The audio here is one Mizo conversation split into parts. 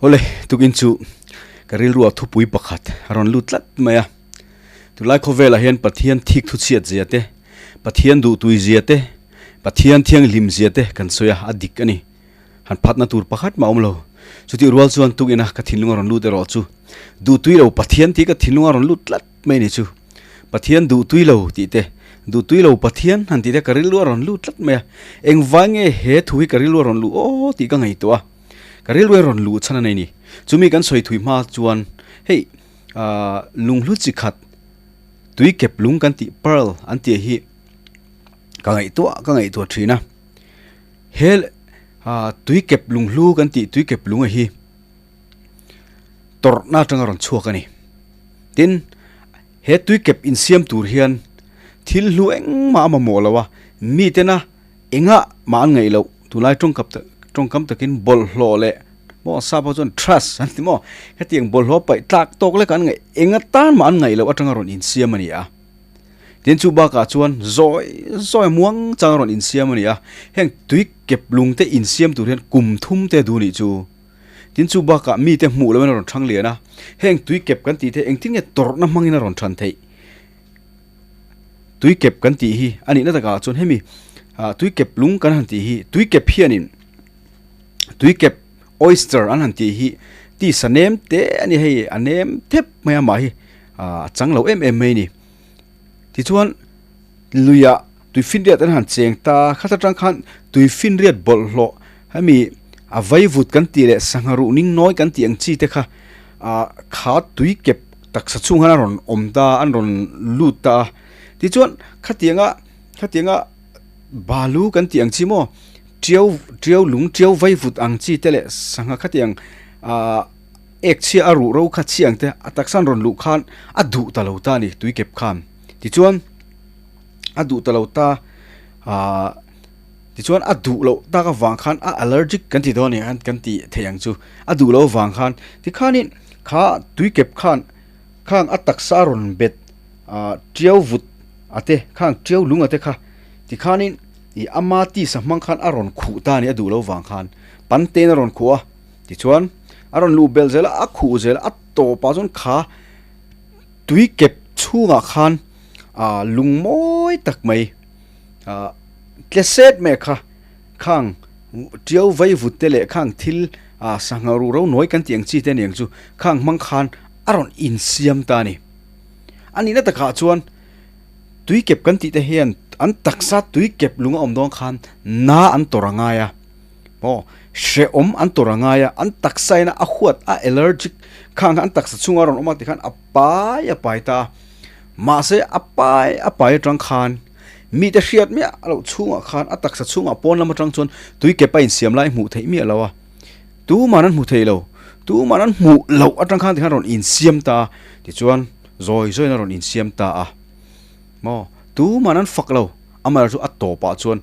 Awle, tukin chu ka rilru ah thupui pakhat a rawn lut tlat mai a. Tunlai khawvelah hian Pathian thik thu chhiat zia te, Pathian duhtui zia te, Pathian thianghlim zia te kan sawi a, a dik a ni. Han phatna tur pakhat mah a awm lo. Chutih rual chuan tukina ka thinlung a rawn lut erawh chu duhtui lo Pathian tih ka thinlung a rawn lut tlat mai a ni chu. Pathian duhtui lo tih te, duhtui lo Pathian han tih te ka rilru a rawn lut tlat mai a. Engvai nge he thu hi ka rilru a rawn luh aw tih ka ngaihtuah a. Ka rilru a rawn luh chhan a nei ni. Chumi kan sawi thui hma chuan hei ahh lunghlu chi khat tui kep lung kan tih pearl an tih hi ka ngaihtuah ka ngaihtuah thin a. He ah tui kep lunghlu kan tih tui kep lung a hi tawrhna atanga rawn chhuak a ni. Tin, he tui kep insiam tur hian thil hlu engmah a mamawh lo a, mitena engah mah an ngaih loh tunlai tawngkap tawngkam takin bawlhhlawh leh maw sap ho chuan trash an ti maw hetiang bawlhhlawh paih tlak tawk lek an ngaih eng atan mah an ngaih loh atanga rawn insiam a ni a. Tin chu bakah chuan zawi zawi muang chang a rawn insiam a ni a, heng tui kep lung te insiam tur hian kum thum te duh nih chu. Tin chu bakah mite hmuh loin a rawn thang lian a, heng tui kep kan tih te engtin nge tawrhna hmangin a rawn than theih? Tui kep kan tih hi a nihna takah chuan hemi tui kep lung kan han tih hi tui kep hianin tui kep oyster an han tih hi tisa nem te a ni hei a nem thep mai a mah hi a chang lo em em mai a ni. Tichuan luiah tuifinriat an han cheng ta khat atang khan tuifinriat bawlhhlawh hemi a vaivut kan tih leh sangha ruh ning nawi kan tih ang chi te kha ah kha tui kep taksa chhung khan a rawn awm ta an rawn lut ta a tichuan khatianga khatianga balu kan tih ang chi maw tiau tiau lung tiau vaivut ang chi te leh sangha khatiang ah. Ek chhia a ruh ro kha chhiang te a taksa an rawn luh khan a duh ta lo ta a ni tui kep khan. Tichuan a duh ta lo ta ahh tichuan a duh loh tak avang khan a allergic kan ti dawn a ni ang kan tih theih ang chu a duh loh avang khan tikhanin kha tui kep khan khang a taksa a rawn bet ahh tiau vut a te khang tiau lung a te kha tikhanin ih ama tisa hmang khan a rawn khuh ta a ni a duh loh avang khan pan ten a rawn khuh a. Tichuan, a rawn luh belh zel a, a khuh zel a, a tawpah chuan kha tui kep chhungah khan ah lung mawi tak mai ah tle set mai kha khang tiau vaivut te leh khang thil ah sangha ruh ro nawi kan tih ang chi te aniang chu khang hmang khan a rawn insiam ta a ni. A nihna takah chuan tui kep kan tih te hian an taksa tui kep lung a awm dawn khan na an tawrh a ngai a. Aw, hrehawm an tawrh a ngai a, an taksa ina a huat a allergic khang kha an taksa chhunga a rawn awm a tikhan a pai a pai ta a, mahse a pai a pai atang khan mite hriat miah loh chhungah khan a taksa chhungah pawn lam atang chuan tui kep a insiam lai hmuh theih miah lo a, tuman an hmu thei lo, tuman an hmuh loh atang khan tikhan a rawn insiam ta a, tichuan zawi zawiin a rawn insiam ta a, maw tuman an fak lo, amaherawhchu a tawpah chuan.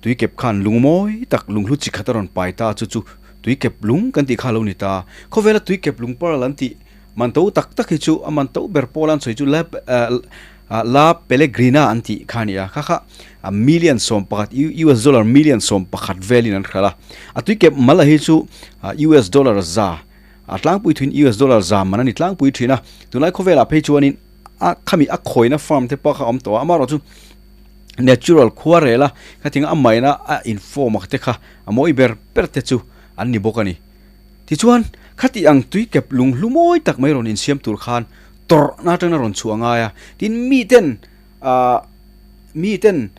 Tuikep khan lung mawi tak lunghlu chi khat a rawn pai ta chu chu tuikep lung kan tih kha a lo ni ta. Khawvela tuikep lung pearl an tih man to tak tak hi chu a man to ber pawl an sawi chu La La Pellegrina an tih kha a ni a. Kha kha million 11 US dollar million 11 velin an hralh a. A tuikep mal a hi chu US dollar za a tlangpui thuin US dollar za man a ni tlangpui thin a. Tunlai khawvelah phei chuanin a khami a khawina farm te pawh kha a awm tawh a amaherawh chu Natural khua rel a, khatinga a maina a inform a te kha a mawi ber ber te chu an ni bawk a ni. Tichuan, khati ang tui kep lung hlu mawi tak mai rawn insiam tur khan tawrhna atangin a rawn chhuah ngai a, tin miten ah miten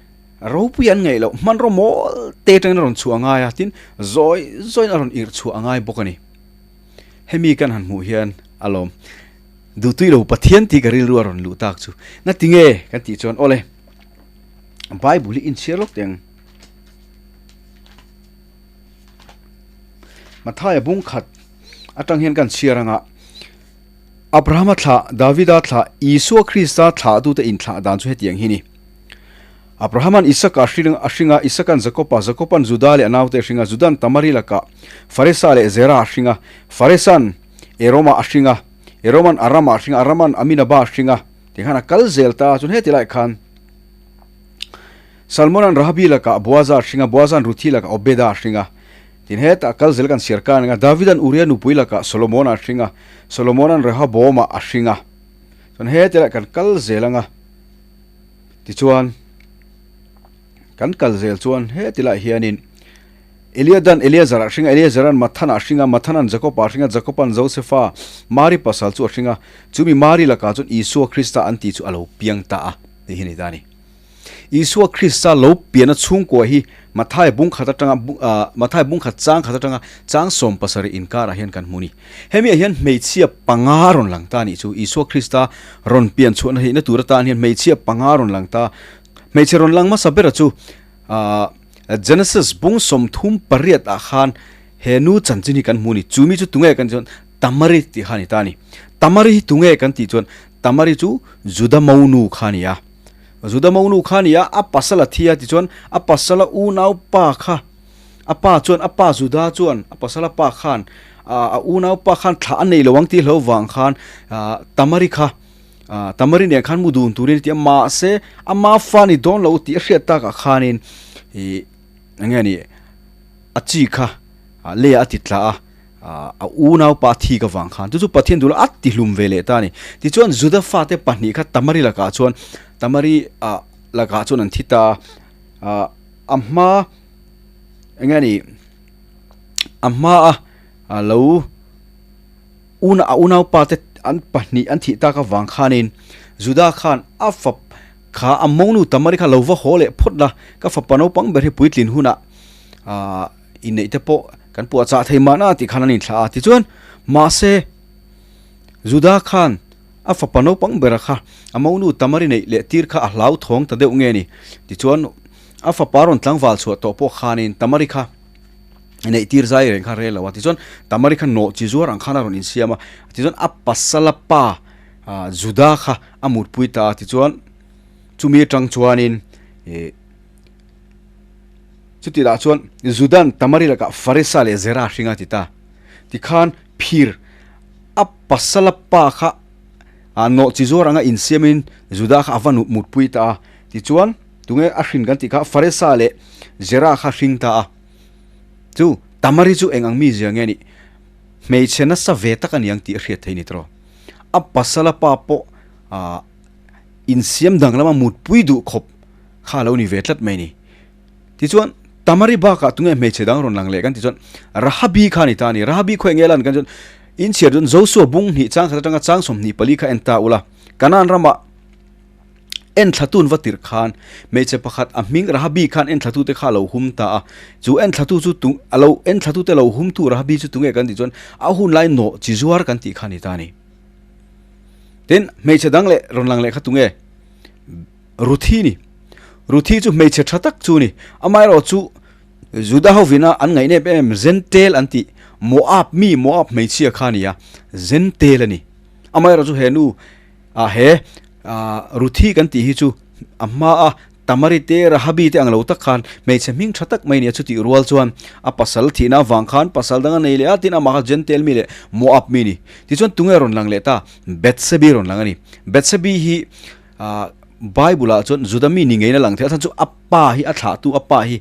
ropui an ngaih loh hmanraw mawl te atangin a rawn chhuah ngai a, tin zawi zawiin a rawn irh chhuah a ngai bawk a ni. Hemi kan han hmuh hian a lawm. Duhtui lo Pathian tih ka rilru a rawn luh tak chu. Na tinge kan tih chuan awle Bible hi inchhiar lawk teh ang. Mathaia bung khat atang hian kan chhiar anga Abrahama thlah Davida thlah Isua Krista thlah tute inthlah dan chu hetiang hi ni. Abrahaman Isaka hring a hring a, Isakan Jakopa, Jakopan Juda leh a naute a hring a, Judan Tamari lakah Faresa leh Zera a hring a, Faresan Eroma a hring a, Eroman Arama a hring a, Araman Aminaba a hring a, ti khan a kal zel ta a, chuan heti lai khan Salmonan Rahabi lakah Boaza a hring a, Boazan Ruthi lakah Obeda a hring a. Tin hetah kal zel kan chhiar kar anga Davida'n Uria nupui lakah Solomona a hring a, Solomona'n Rehoboama a hring a. Chuan heti lah kan kal zel anga tichuan kan kal zel chuan heti lah hianin Eliadan Eleazar a hring a, Eleazaran Mathana a hring a, Mathana'n Jakopa a hring a, Jakopa'n Josefa, Mari pasal chu a hring a, chumi Mari lakah chuan Isua Krista an tih chu a lo piang ta a tih hi a ni ta a ni. Isua Krista lo pianna chhungkua hi Mathai bungkhat atanga Mathai bungkhat chang khat atanga chang 70 inkarah hian kan hmu a ni. Hemi ah hian hmeichhia panga rawn lang ta a nih chu. Isua Krista rawn pian chhuahna theihna tur atan hian hmeichhia panga rawn lang ta. Hmeichhe rawn lang hmasa bera chu Genesis bung 38 ah khan he nu chanchin hi kan hmu a ni. Chumi chu tunge kan tih chuan Tamari tih kha a ni ta a ni. Tamari hi tunge kan tih chuan Tamari chu Juda monu kha a ni a. Juda monu kha a ni a, a pasal a thi a tichuan a pasala unau pa kha a pa chuan a pa Juda chuan a pasala pa khan a unau pa khan thlah a nei lo ang tih hlo vang khan Tamari kha Tamari nen khan mu dun turin a ti a, mahse ama fa ni dawn lo tih a hriat takah khanin ih eng nge ni a chi kha leiah a ti tla a. A unaupa thik avang khan chu chu Pathian duhlo a ti hlum ve leh ta a ni. Tichuan Juda fate pahnih kha Tamari lakah chuan Tamari ah lakah chuan an thi ta a, a hma eng nge ni a hma a lo una a unaupa te an pahnih an thih tak avang khanin Juda khan a fap kha a mawngnu Tamari kha lo va haw leh phawt la ka fapa naupang ber hi puitlin hunah ah inneih te pawh kan puah chah thei mahna tih khan an inthlah a. Tichuan, mahse, Juda khan a fapa naupang bera kha a monu Tamari neih leh tir kha a hlauthawng ta deuh nge ni. Tichuan, a fapa rawn tlangval chhuah tawh pawh khanin Tamari kha neih tir zai reng kha rel lo a. Tichuan, Tamari kha nawh chi zuar ang khan a rawn insiam a. Tichuan, a pasala pa Juda kha a mutpui ta a. Tichuan, chumi atang chuanin ih. Chutih lah chuan Judan Tamari lakah Faresa leh Zera hring a ti ta. Tikhan phir a pasala pa kha a nawh chi zuar anga insiamin Juda kha a va mutpui ta a. Tichuan tunge a hrin kan tih kha Faresa leh Zera kha hring ta a. Chu Tamari chu eng ang mi zia nge nih? Hmeichhe nasa ve tak a ni ang tih a hriat thei ni tawh. A pasala pa pawh ah insiam danglama mutpui duh khawp kha a lo ni ve tlat mai ni. Tichuan, Tamari bakah tunge hmeichhe dang rawn lang leh kan tih chuan Rahabi kha a ni ta a ni. Rahabi khaw enge lan kan chuan inchhiar chuan Joshua bung hnih chang khat atanga chang 24 kha en ta ula. Kanaan ramah enthlatu'n va tirh khan hmeichhe pakhat a hming Rahabi khan enthlatute kha a lo hum ta a. Chu enthlatu chu tu a lo enthlatute lo humtu Rahabi chu tunge kan tih chuan a hun lai nawh chi zuar kan tih kha a ni ta a ni. Tin, hmeichhe dang leh rawn lang leh kha tunge? Ruthi ni. Ruthi chu hmeichhe tha tak chu ni. Amaherawh chu Juda hovina an ngaihnep em Zentel an tih Moab mi Moab hmeichhia kha a ni a, Zentel a ni. Amaherawh chu he nu ah he Ruthi kan tih hi chu a hma a Tamari te Rahabi te ang lo tak khan hmeichhe hming tha tak mai a ni a, chutih rual chuan a pasal thihna avang khan pasal dang a nei leh a, tin amah kha Zentel mi leh Moab mi a ni. Tichuan tunge rawn lang leh ta? Bethsebi rawn lang a ni. Bethsebi hi Ah Bible ah chuan Juda mi ni ngeiin a lang thei a, chhan chu a pa hi a thlahtu a pa hi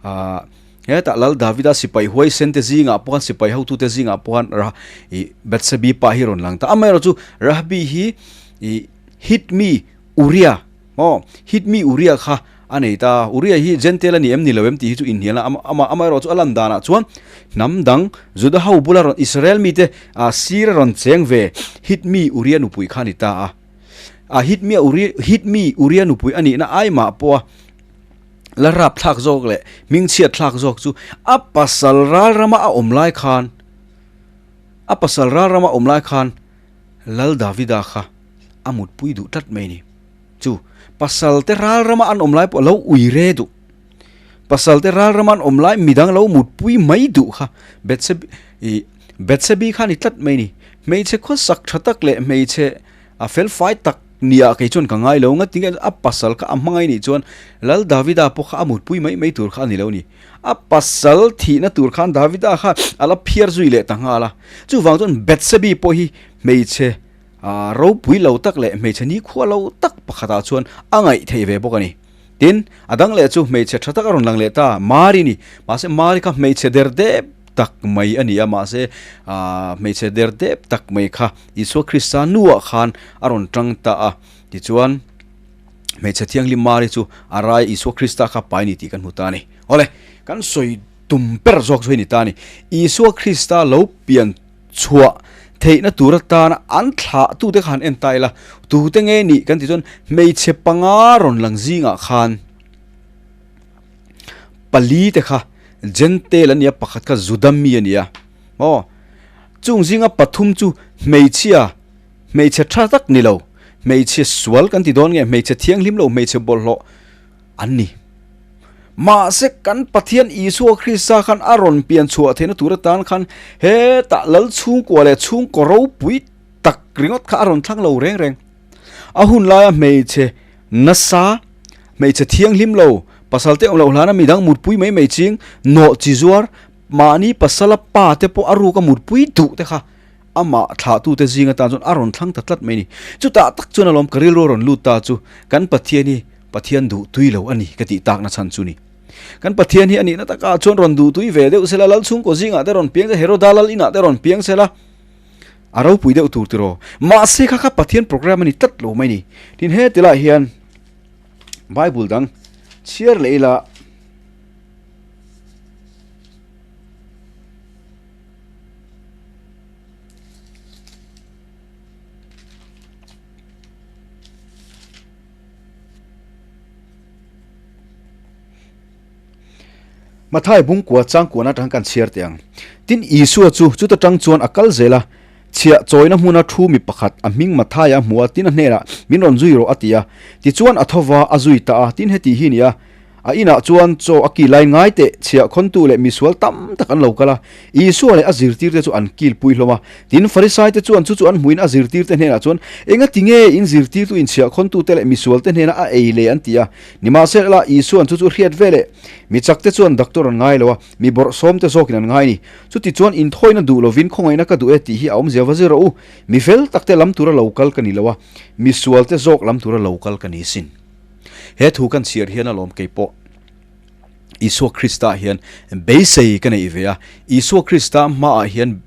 ah hetah Lal Davida sipai huaisen te zingah pawh khan sipai hotu te zingah pawh khan Ra ih Bathsebi pa hi rawn lang ta. Amaherawh chu Rahbi hi ih Hit mi Uria aw Hit mi Uria kha a nei ta. Uria hi Gentile a ni em ni lo em tih hi chu inhnial a, ama amaherawh chu a lan danah chuan hnam dang Juda ho bula rawn Israel mite ah sir a rawn cheng ve Hit mi Uria nupui kha a ni ta a. A hit mi Uri hit mi Uria nupui a nihna ai mah pawha la rap thlak zawk leh hmingchhiat thlak zawk chu a pasal ral rama a awm lai khan a pasal ral rama awm lai khan Lal Davida kha a mutpui duh tlat mai a ni. Chu pasal te ral rama an awm lai pawh lo ui re duh. Pasal te ral rama an awm lai midang lo mutpui mai duh kha Bethsebi ih Bethsebi kha a ni tlat mai a ni. Hmeichhe khawsak tha tak leh hmeichhe a fel fai tak nia kei chuan ka ngai lo nga tinge a pasal kha a hmangai nih chuan Lal Davida pawh kha a mutpui mai mai tur kha a ni lo a ni. A pasal thihna tur khan Davida kha a la phiar zui leh ta nghal a. Chuvang chuan Bethsebi pawh hi hmeichhe ropui lo tak leh hmeichhe nikhua lo tak pakhatah chuan a ngaih theih ve bawk a ni. Tin, a dang leh chu hmeichhe tha tak a rawn lang leh ta, Mari ni. Mahse Mari kha hmeichhe der dep. tak mai a ni a, mahse ah hmeichhe der dep tak mai kha Isua Krista nuah khan a rawn tang ta a, tichuan hmeichhe thianghlim Mari chu a rai Isua Krista kha pai a ni tih kan hmu ta a ni. Awle, kan sawi tum ber zawk chu hei ni ta a ni. Isua Krista lo pian chhuah theihna tur atana an thlah tute kha han en ta ila, tute nge nih kan tih chuan hmeichhe panga rawn lang zingah khan pali te kha Jentail a ni a, pakhat kha Juda mi a ni a, aw chung zinga pathum chu hmeichhia hmeichhe tha tak ni lo, hmeichhe sual kan ti dawn nge hmeichhe thianghlim lo hmeichhe bawlhhlawh an ni. Mahse kan Pathian Isua Krista khan a rawn pian chhuah theihna tur atan khan hetah lal chhungkua leh chhungkaw ropui tak ringawt kha a rawn thlang lo reng reng. A hun laia hmeichhe nasa, hmeichhe thianghlim lo, pasal te awm loh hlana midang mutpui mai mai ching, nawh chi zuar, mahni pasala pa te pawh a ruka mutpui duh te kha amah thlahtute zing atan chuan a rawn thlang ta tlat mai a ni. Chutah tak chuan alawm ka rilru a rawn lut ta chu kan Pathian hi Pathian duh tui lo a ni ka tih takna chhan chu ni. Kan Pathian hi a nihna takah chuan rawn duh tui ve deuh sela, Lal chhungkaw zingah te rawn piang se, Heroda lal inah te rawn piang sela, a ropui deuh tur tiraw. Mahse kha kha Pathian program a ni tlat lo mai ni. Tin he tilai hian Bible dang chhiar leh ila. Mathai bungkua changkuan atang kan chhiar teh ang. Tin Isua chu chuta tang chuan a kal zel a, chhiah chawina hmuna thu mi pakhat a hming Mathai a hmu a, tin a hnenah, Min rawn zui rawh a ti a. Tichuan a tho va, a zui ta a, tin heti hi nia, A inah chuan chaw a kil lai ngai teh chhiah khawntu leh misual tam tak an lo kal a, Isua leh a zirtirte chu an kilpui hlawm a. Tin, Farisaite chuan chu chu an hmuhin a zirtirte hnenah chuan, Engati nge in zirtirtu in chhiah khawntute leh misualte hnena a ei le an ti a. Nimahsela, Isua'n chu chu hriat ve leh mi chakte chuan doctor an ngai lo a, mi bawrhsawmte zawkin an ngai a ni. Chuti chuan inthawina duh lovin khawngaihna ka duh e tih hi a awmzia va zir rawh u. Mi fel takte lam tura lo kal ka ni lo a, misualte zawk lam tura lo kal ka ni sin. He thu kan chhiar hian alawm kei pawh Isua Krista hian beisei ka neih ve a, Isua Krista hmaah hian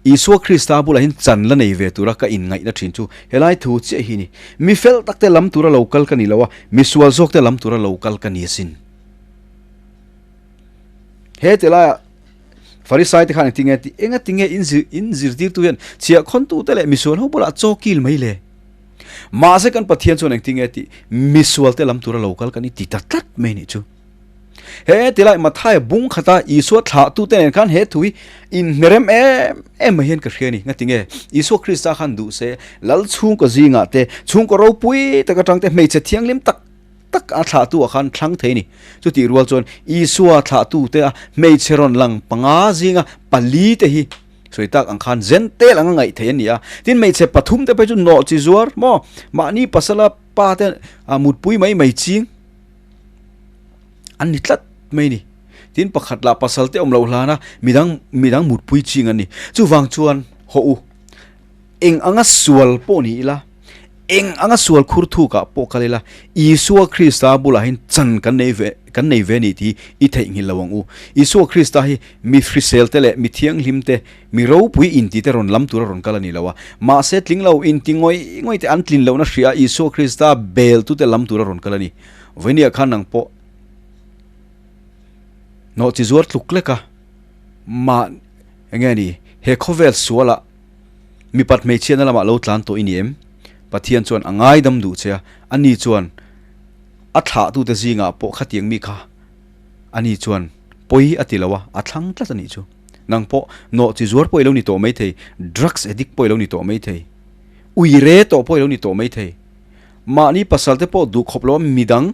Isua Krista bulah hian chan la nei ve tura ka inngaihna thin chu helai thu chiah hi ni. Mi fel takte lam tura lo kal ka ni lo a, mi sual zawkte lam tura lo kal ka ni asin. He tilaiah Farisai te khan engtinge tih engatinge in zir in zirtirtu hian chhiahkhawntute leh misual ho bulah chaw kil mai le. Mahse kan Pathian chuan engtinge tih misual te lam tura lo kal kan i ti ta tlat mai nih chu. He tilai Mathai bung khata Isua thlah tu te nen khan he thu hi inhnerem em em mai hian ka hria ni. Ngatinge Isua Krista khan duh se Lal chhungkaw zingah te chhungkaw ropui tak atang te hmeichhe thianghlim tak tak a thlahtu ah khan thlang thei a ni. Chutih rual chuan Isua thlahtute a hmeichhe rawn lang panga zinga pali te hi sawi tak ang khan Jentail anga ngaih theih a ni a. Tin hmeichhe pathum te phei chu nawh chi zuar maw mahni pasala pa te mutpui mai mai ching an ni tlat mai a ni. Tin pakhat lah pasal te awm loh hlana midang midang mutpui ching an ni. Chuvang chuan hawh u. Eng anga sual pawh ni ila, eng anga sual khur thukah pawh kal ila, Isua Krista bulah hian chan kan nei ve kan nei ve ni tih i theihnghilh lo ang u. Isua Krista hi mi hrisel te leh mi thianghlim te, mi ropui inti te rawn lam tura rawn kal a ni lo a. Mahse tling lo inti ngawih ngawih te an tlin lohna hria a Isua Krista bel tute lam tura rawn kal a ni. Vawinia khan nang pawh nawh chi zuar tluk lek a, mah enge ni he khawvel sualah Mipat hmeichhiatna lamah lo tlan tawh i ni em? Pathian chuan a ngaidam duh che a, ani chuan a thlahtute zingah pawh khatiang mi kha ani chuan pawi a ti lo a, a thlang tlat a nih chu. Nang pawh nawh chi zuar pawh i lo ni tawh mai thei, drugs addict pawh i lo ni tawh mai thei, ui re tawh pawh i lo ni tawh mai thei, mahni pasal te pawh duh khawp lo a midang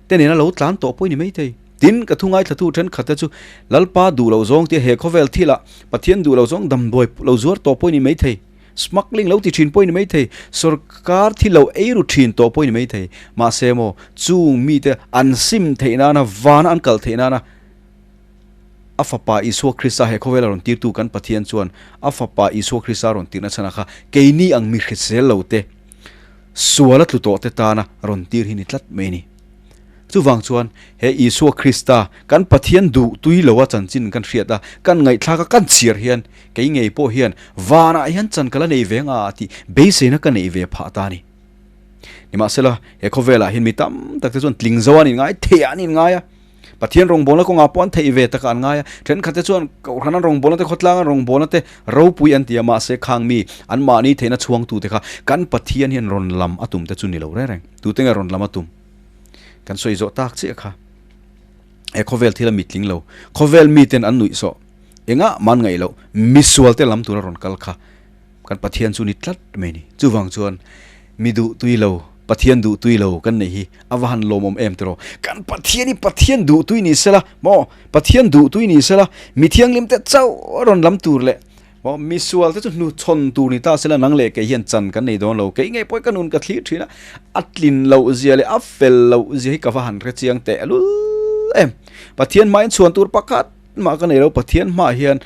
te nena lo tlan tawh pawh i ni mai thei. Tin, ka thu ngaithlatu thenkhatte chu Lalpa duh loh zawng tia he khawvel thilah Pathian duh loh zawng damdawi lo zuar tawh pawh i ni mai thei, smuggling lo ti thin pawh i ni mai thei, sawrkar thi lo ei ru thin tawh pawh i ni mai thei. Mahse maw, chung mite an sim theih nana, vana an kal theih nana a Fapa Isua Krista he khawvela rawn tirtu kan Pathian chuan a Fapa Isua Krista rawn tirna chhanah kha keini ang mi hrisel lo te, suala tlu tawh te tana rawn tir hi ni tlat mai a ni. Chuvang chuan he Isua Krista kan Pathian duh tui loa chanchin kan hriat a, kan ngaihthlak a, kan chhiar hian kei ngei pawh hian vanah hian chan ka la nei ve nga tih beiseina ka neih ve phah ta a ni. Nimahsela, he khawvelah hian mi tam tak te chuan tling zo an inngai, theih an inngai a. Pathian rawngbawlna kawngah pawh an theih ve takah an ngai a. Thenkhat te chuan Kohhran an rawngbawlna te, khawtlang an rawngbawlna te ropui an ti a, mahse khang mi anmahni theihna chhuangtute kha kan Pathian hian rawn lam a tum te chu ni lo reng reng. Tute nge rawn lam a tum? Kan sawi zawh tak chiah kha. He khawvel thil a mitling lo. Khawvel miten an nuih sawh. Engah mah an ngaih loh. Misual te lam tura rawn kal kha kan Pathian chu ni tlat mai ni. Chuvang chuan mi duh tui lo, Pathian duh tui lo kan neih hi a va han lawmawm em tiraw. Kan Pathian hi Pathian duh tui ni sela maw? Pathian duh tui ni sela mi thianghlim te chauh a rawn lam tur leh maw misual te chu hnuchhawn tur ni ta sela nang leh kei hian chan kan nei dawn lo. Kei ngei pawh hi ka nun ka thlir thin a, a tlin loh zia leh a fel loh zia hi ka va han hre chiang teh lul em. Pathian hmain chhuan tur pakhat mah ka nei lo, Pathian hmaah hian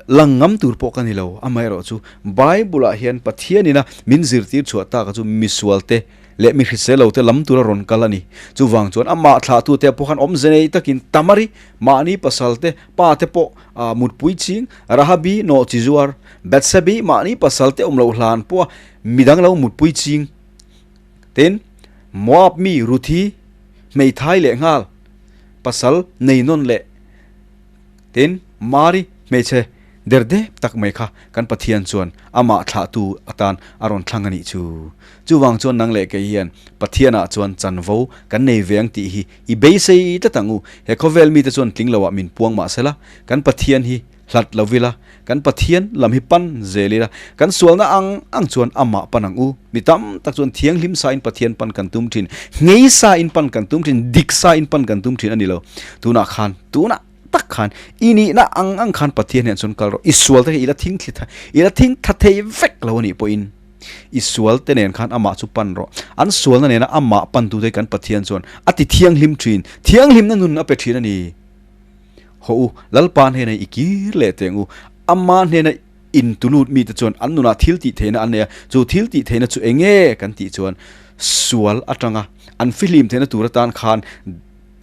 Lang ngam tur pawh ka ni lo, amaherawh chu Bible-ah hian Pathianina min zirtir chhuah taka chu misualte leh mi hrisel lote lam tura rawn kal a ni. Chuvang chuan amah thlahtute pawh khan awmze nei takin Tamari, mahni pasalte, pate pawh mutpui ching, Rahabi, nawhchi zuar, Bathsebi, mahni pasalte awm loh hlan pawha midang lo mutpui ching, tin, Moab mi Ruthi, hmeithai leh nghal, pasal nei nawn leh, Tin, Mari hmeichhe der dep tak mai kha kan Pathian chuan amah thlahtu atan a rawn thlang a nih chu. Chuvang chuan nang leh kei hian Pathianah chuan chanvo kan nei ve ang tih hi i beisei tlat ang u. He khawvel mite chuan tling loah min puang mah sela, kan Pathian hi hlat lo ila, kan Pathian lam hi pan zel ila, kan sualna ang ang chuan amah pan ang u. Mi tam tak chuan thianghlim sain Pathian pan kan tum thin, ngei sain pan kan tum thin, dik sain pan kan tum thin a ni lo. Tunah khan, tunah. tak khan i nihna ang ang khan Pathian hian chuan kal rawh i sual te hi i la thing thli tha i la thing tha thei vek lo anih pawhin i sual te nen khan amah chu pan rawh an sualna nena amah pan tu te kan Pathian chuan a ti thianghlim thin thianghlimna nun a pe thin a ni haw u Lalpa hnena i kir leh teng u ama hnena in tulut mi te chuan an nunah thil tih theihna an nei a chu thil tih theihna chu enge kan tih chuan sual atanga an fihlim theihna tur atan khan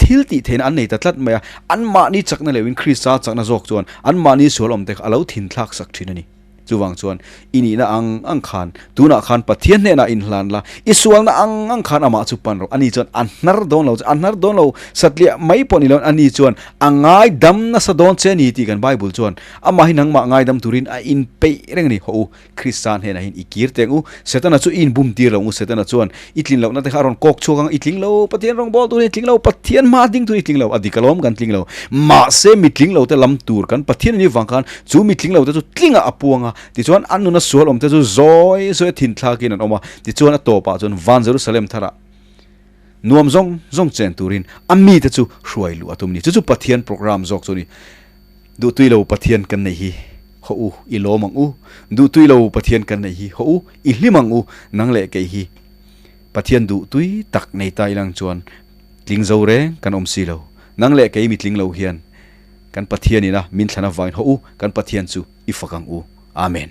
Thil tih theihna an nei ta tlat mai a, anmahni chakna leuhin Krista chakna zawk chuan anmahni sual awmte kha a lo thinthlak sak thin a ni. Chuvang chuan i nihna ang ang khan tunah khan Pathian hnenah inhlan la, i sualna ang ang khan amah chu pan rawh. Ani chuan a hnar dawn lo che, a hnar dawn lo satliah mai pawh ni loin ani chuan a ngaidam nasa dawn che a ni tih kan Bible chuan amah hi nangmah ngaidam turin a inpeih reng a ni. Hawh u, Krista hnenah hian i kir teng u, Setana chu i inbum tir lo ang u, Setana chuan i tlin lohna te kha a rawn kawk chhuak ang, i tling lo, Pathian rawn bawl tur hi i tling lo, Pathian hma ding tur hi i tling lo, a dik alawm kan tling lo, mahse mi tling lo te lam tur kan Pathian anih vang khan chu mi tling lo te chu tlingah a puang a, tichuan an nuna sual awm te chu zawi zawi a thinthlakin an awm a, tichuan a tawpah chuan van Jerusalem tharah nuam zawng zawng chen turin a mite chu hruai luh a tum a ni, chu chu Pathian program zawk chu a ni. Duhtui lo Pathian kan neih hi haw u, i lawm ang u. Duhtui lo Pathian kan neih hi haw u, i hlim ang u. Nang leh kei hi Pathian duhtui tak nei ta ilang chuan tling zo reng kan awm si lo. Nang leh kei mi tling lo hian kan Pathian ina min thlan avangin haw u, kan Pathian chu i fak ang u. Amen.